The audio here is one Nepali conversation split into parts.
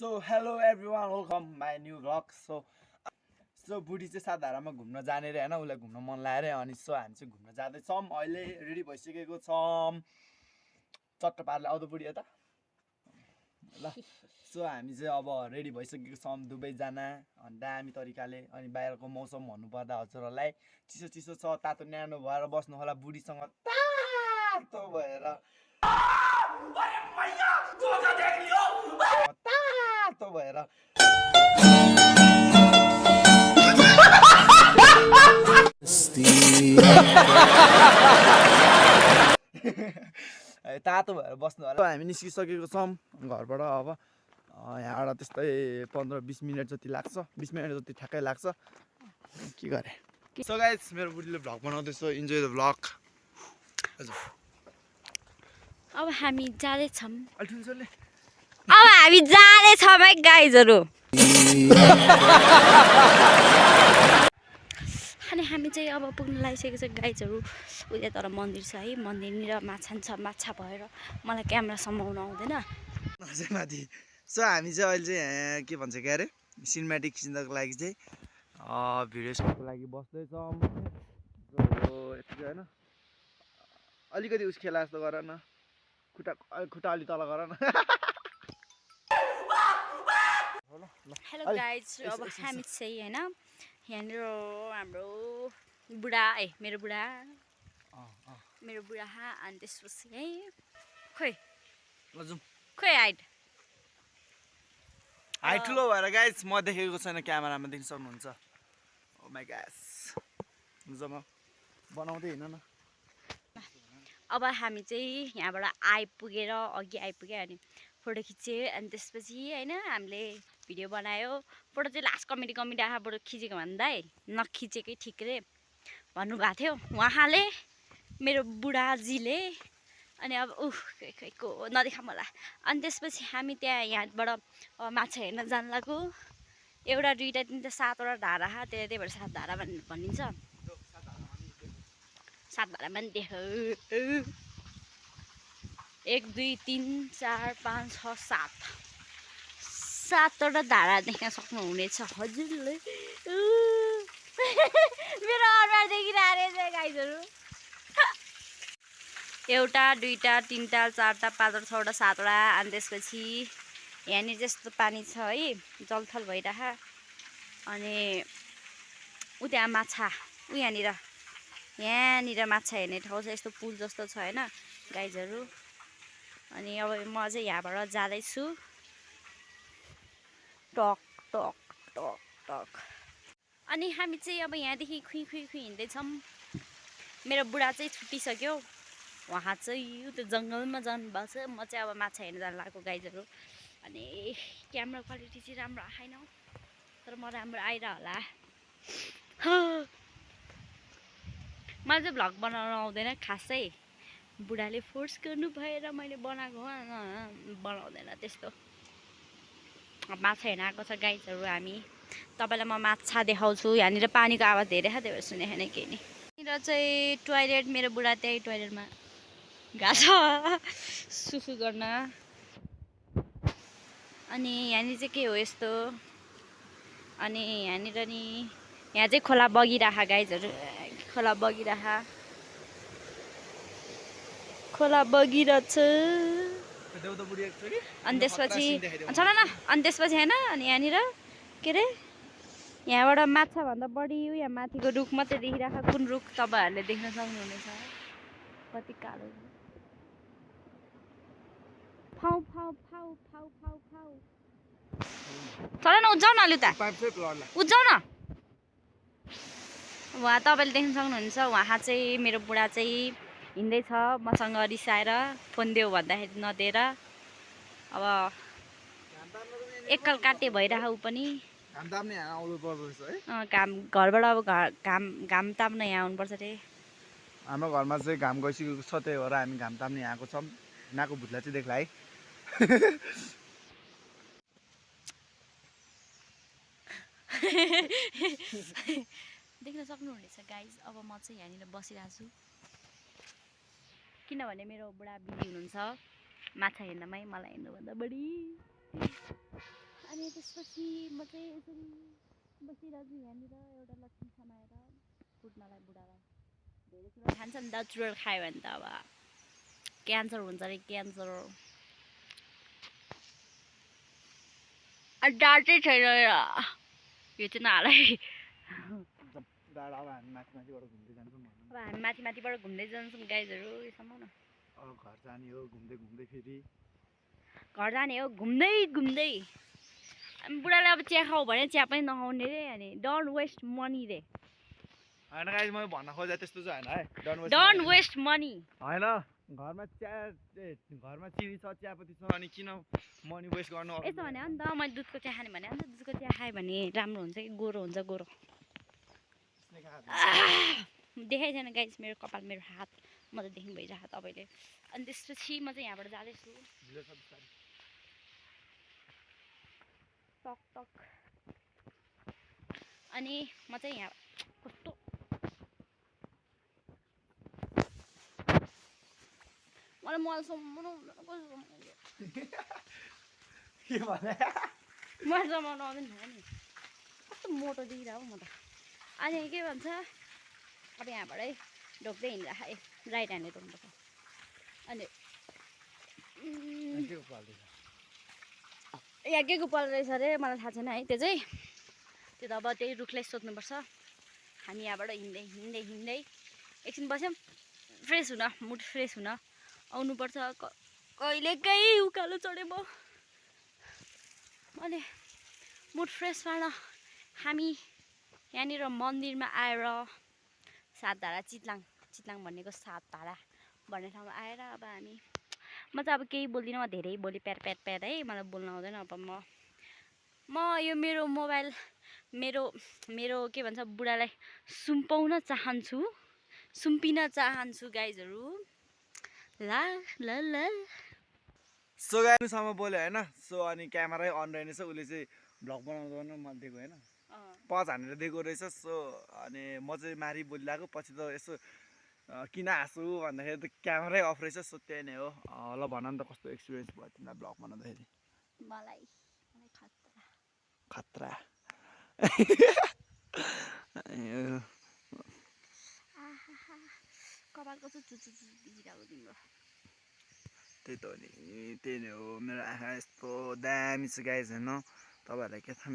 So hello everyone, welcome my new vlog. So बुढी चाहिँ सातधारामा घुम्न जाने रे हैन, उलाई घुम्न मन लाग्यो रे अनि सो हामी चाहिँ घुम्न जाँदै छौं। अहिले रेडी भइसकेको छौं। चट्ट पारले आउँदो बुढी यता ल। सो हामी चाहिँ अब रेडी भइसकेको छौं दुवै जना अनि दामी तरिकाले। अनि बाहिरको मौसम भन्नु पर्दा हजुरहरुलाई चिसो चिसो छ, तातो न्यानो भएर बस्नु होला बुढीसँग तातो भएर। अरे मैया जोगा देख लियो तातो भएर। तातो भएर बस्नु होला। हामी निस्किसकेको छौं घरबाट। अब यहाँबाट त्यस्तै 15-20 मिनेट जति लाग्छ, 20 मिनेट जति ठ्याक्कै लाग्छ। के गरे सो गाइस, मेरो बुढीले भ्लग बनाउँदैछ, इन्जोय द भ्लग। अब हामी जाँदै छौं। अब हामी जाँदै छौं है गाइजहरु। अनि हामी चाहिँ अब पुग्न लागिसकेको छ गाइजहरु। उता तर मन्दिर छ है, मन्दिरनिर माछा छ। माछा भएर मलाई क्यामेरा समाउन आउँदैन। माथि सो हामी चाहिँ अहिले चाहिँ के भन्छ के अरे सिनेमेटिक खिच्नको लागि चाहिँ भिडियो सुटको लागि बस्दै छौं। यतिकै हैन, अलिकति उस खेला जस्तो गर न, खुट्टा अलि तल गर न। हेलो गाइज, अब हामी चाहिँ हैन यहाँनिर हाम्रो बुढा मेरो बुढा अनि त्यसपछि है खोइ हाइट ठुलो भएर गाइज म देखेको छैन, क्यामेरामा देख्न सक्नुहुन्छ। ओ माय गॉड, जम्मा बनाउँदै हिँड्न न। अब हामी चाहिँ यहाँबाट अघि आइपुगे अनि फोटो खिच्यो। अनि त्यसपछि हैन हामीले भिडियो बनायो। फोटो चाहिँ लास्ट कमेडी आफूबाट खिचेको भन्दा नखिचेकै ठिक रे भन्नुभएको थियो उहाँले, मेरो बुढाजीले। अनि अब को नदेखा मलाई। अनि त्यसपछि हामी यहाँबाट माछा हेर्न जान लाग्यो। एउटा दुईटा तिनवटा सातवटा धारा त्यही भएर सात धारा भनिन्छ। सात धारामा नि देख 1 2 3 4 5 6 7 सातवटा धारा देख्न सक्नुहुनेछ हजुरले। मेरो अनुहार देखिरहेको रहेछ गाइजहरु। एउटा दुईटा तिनवटा चारवटा पाँचवटा छवटा सातवटा। अनि त्यसपछि यहाँनिर जस्तो पानी छ है, जलथल भइरह। अनि उता माछा यहाँनिर माछा हेर्ने ठाउँ छ, यस्तो पुल जस्तो छ हैन गाइजहरु। अनि अब म चाहिँ यहाँबाट जाँदैछु टक टक टक टक। अनि हामी चाहिँ अब यहाँदेखि खुइ हिँड्दैछौँ। मेरो बुढा चाहिँ छुट्टिसक्यो, उहाँ चाहिँ त्यो जङ्गलमा जानुभएको छ। म चाहिँ अब माछा हेर्न जान लागेको गाइजहरु। अनि क्यामेरा क्वालिटी चाहिँ राम्रो आएन, तर म राम्रो आइरह होला। मलाई चाहिँ भ्लग बनाउन आउँदैन खासै, बुढाले फोर्स गर्नु भएर मैले बनाएको बनाउँदैन त्यस्तो। माछा हेर्न आएको छ गाइजहरु हामी। तपाईलाई म माछा देखाउँछु। यहाँनिर पानीको आवाज धेरै छ, त्यही भएर सुनेन केही नि। यहाँनिर चाहिँ टोयलेट, मेरो बुढा त्यही टोयलेटमा गएको छ सुसु गर्न। अनि यहाँनिर चाहिँ के हो यस्तो। अनि यहाँनिर नि यहाँ चाहिँ खोला बगिरह गाइजहरु, खोला बगिरहेछ। अनि त्यसपछि चल न, अनि त्यसपछि हैन अनि यहाँनिर के अरे यहाँबाट माछा भन्दा बढी यहाँ माथिको रुख मात्रै देखिरहेको। कुन रुख तपाईहरुले देख्न सक्नुहुनेछ, कति कालो। फाउ फाउ फाउ फाउ फाउ फाउ चल न, उजाउ न अलि उता, उजाउ न। उहाँ तपाईले देख्न सक्नुहुन्छ, उहाँ चाहिँ मेरो बुढा चाहिँ हिँड्दैछ मसँग रिसाएर, फोन देऊ भन्दाखेरि नदिएर। अब एकल काटे भइरह उ पनि घाम घरबाट अब घाम ताप्न यहाँ आउनुपर्छ रे। हाम्रो घरमा चाहिँ घाम गइसकेको छ, त्यही भएर हामी घाम ताप्ने आएको छौँ। नाको भुत्ला चाहिँ देख्ला है। देख्न सक्नुहुनेछ गाइज। अब म चाहिँ यहाँनिर बसिरहेको छु, किनभने मेरो बुढा बिजी हुनुहुन्छ माछा हेर्नमै, मलाई हेर्नुभन्दा बढी। अनि त्यसपछि म चाहिँ यसरी बसिरहेको छु यहाँनिर एउटा लट्ठी समाएर फुट्नलाई बुढालाई धेरै कुरो खान्छ नि त चुरोट खायो भने त अब क्यान्सर हुन्छ अरे क्यान्सर डाँटै छैन यो चाहिँ नहालै डाँडा अब हामी माथि माथिबाट घुम्दै जान्छौँ भनौँ। अब हामी माथि माथिबाट घुम्दै जान्छौँ गाइजहरू यसम्म न अब घर जाने हो घुम्दै घुम्दै फेरि घर जाने हो घुम्दै घुम्दै अनि बुढाले अब चिया खाऊ भने चिया पनि नखाउने रे अनि डोन्ट वेस्ट मनी रे होइन गाइस मैले भन्न खोजेँ त्यस्तो चाहिँ होइन है डोन्ट वेस्ट मनी होइन घरमा घरमा चिनी छ चियापत्ती छ अनि किन मनी वेस्ट गर्नु यस्तो भने हो नि त मैले दुधको चिया खाने भने अन्त दुधको चिया खायो भने राम्रो हुन्छ कि गोरो हुन्छ गोरो देखाइ छैन गाइस मेरो कपाल मेरो हात म त देख्नु भइरहेको तपाईँले अनि त्यसपछि म चाहिँ यहाँबाट जाँदैछु टक टक अनि म चाहिँ यहाँ कस्तो मलाई मोबाइलसम्म के भने मोबाइलसम्म आउँदैन नि कस्तो मोटो देखिरहेको म त अनि के भन्छ अब यहाँबाटै ढोक्दै हिँडिरहेको राइट ह्यान्डले ढोक्नुपर्छ अनि यहाँ के को पाल रहेछ अरे मलाई थाहा छैन है त्यो चाहिँ त्यो त अब त्यही रुखलाई सोध्नुपर्छ हामी यहाँबाट हिँड्दै हिँड्दै हिँड्दै एकछिन बस्यौँ फ्रेस हुन मुड फ्रेस हुन आउनुपर्छ कहिलेकाहीँ उकालो चढेँ म अनि मुड फ्रेस पार्न हामी यहाँनिर मन्दिरमा आएर सातधारा चितलाङ भनेको सातधारा भन्ने ठाउँमा आएर अब हामी म चाहिँ अब केही बोल्दिनँ म धेरै बोली प्यार प्यार प्यार है मलाई बोल्न आउँदैन अब म यो मेरो मोबाइल मेरो के भन्छ बुढालाई सुम्पाउन चाहन्छु सुम्पिन चाहन्छु गाइजहरू ला ला ला सो गाइसम्म बोल्यो होइन सो अनि क्यामेरै अन रहेछ उसले चाहिँ भ्लग बनाउँदैन मैले दिएको होइन 5 हानेर दिएको रहेछ सो अनि म चाहिँ मारी बोलिरहेको पछि त यसो किन हाँसु भन्दाखेरि त क्यामेरै अफ रहेछ सो त्यही नै हो ल भन नि त कस्तो एक्सपिरियन्स भयो तिमीलाई भ्लग बनाउँदाखेरि मलाई खतरा कपाल कस्तो चुचु देखिरहेको तिम्रो त्यही त हो नि त्यही नै हो मेरो आँखा यस्तो दामी छ गाइस होइन तपाईँहरूलाई के थाहा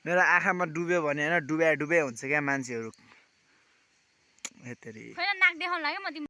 मेरो आँखामा डुब्यो भने होइन डुबाइ हुन्छ क्या मान्छेहरू हेतरी नाक देखाउनु लाग्यो म